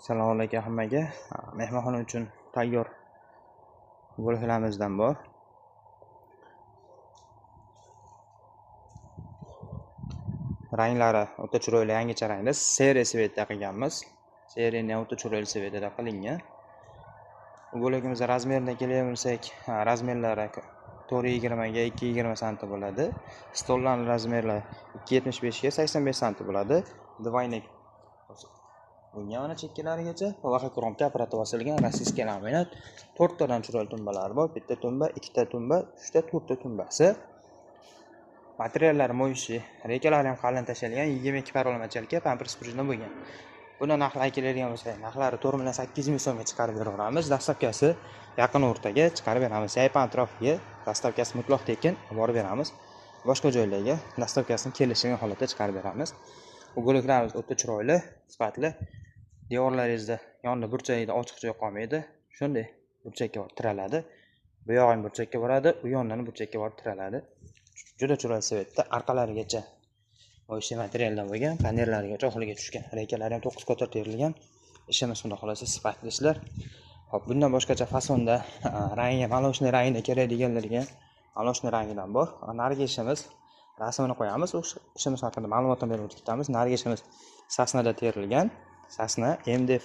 Assalomu alaykum hammaga. Mehmonxona uchun tayyor bo'laklamizdan bor. Ranglari o'ta chiroyli, yangicha rangda, seriya svetda qilganmiz. Seriyani o'ta chiroyli svetida qilingan. Bu bo'lagimizda razmerina kelgan bo'lsak, razmerlari 4.20 ga 2.20 santi bo'ladi. Stollarning razmerlari 2.75 ga 85 santi bo'ladi. Dvойник bunga mana chekkalarigacha PVH kromka apparati bosilgan rossiyskiy laminat. 4 tadan chiroyli tumbalari bor. Bitta tumba, ikkita tumba, uchta, to'rtta tumbasi. Materiallar mo'yishi, rekalari ham qalin tashalgan, 22 parol machalka, pampers prujina bo'lgan. Buni narxlari keladigan bo'lsa, narxlari 4 800 000 so'mga chiqarib beraveramiz. Dastavkasi yaqin o'rtaga chiqarib beramiz. Saypan atrofiga dastavkasi mutlaq tekin olib beramiz. Boshqa joylarga dastavkasini kelishgan holatda chiqarib beramiz. Bu bo'laklarimiz o'ta chiroyli, sifatli. Devorlaringizda yonida burchagida ochiq joy qolmaydi. Shunday burchakka borib tiraladi. Bu yog'i ham burchakka boradi, u yondan burchakka borib tiraladi. Juda chiroyli svetda, orqalarigacha mo'yishi materialdan bo'lgan, panellarigacha oxiriga tushgan. Rekalari ham 9 qator terilgan. Ishimiz xudo xolasa sifatli ishlar. Hop, bundan boshqacha fasonda rangi, молочный rangida kerak deganlarga молочный rangidan bor. Narigi ishimiz rasmini qo'yamiz. O'sha ishimiz haqida ma'lumot ham berib o'tib ketamiz. Narigi ishimiz sasnada terilgan. Sasna MDF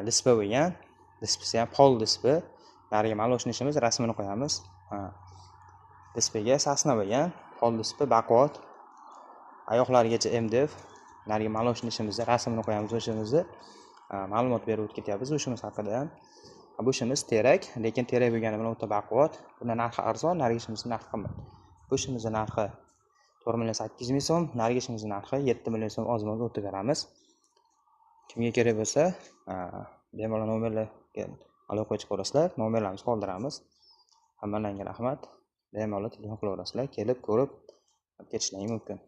dispi bo'lgan. Dispisi ham pol dispi. Narigi молочный ishimiz rasmini qo'yamiz. Dispiga sasna bo'lgan, pol dispi baquvvat. Oyoqlarigacha MDF. Narigi молочный ishimizda rasmini qo'yamiz o'shimizni. Ma'lumot berib o'tib ketyapmiz o'shimiz haqida ham. Bu ishimiz terak, lekin terak bo'lgani bilan o'ta baquvvat. Buni narxi arzon, narigi ishimizning narxi qimmat. Bu ishimizning narxi 4 800 000 so'm, narigi ishimizning narxi 7 million so'm ozmoz o'tib beramiz. Kimga kerak bo'lsa, bemalol nomerlarga aloqaga chiqaverasizlar, nomerlarimizni qoldiramiz. Hammalarga rahmat. Bemalol telefon qilaverasizlar, kelib ko'rib ketishlaring mumkin.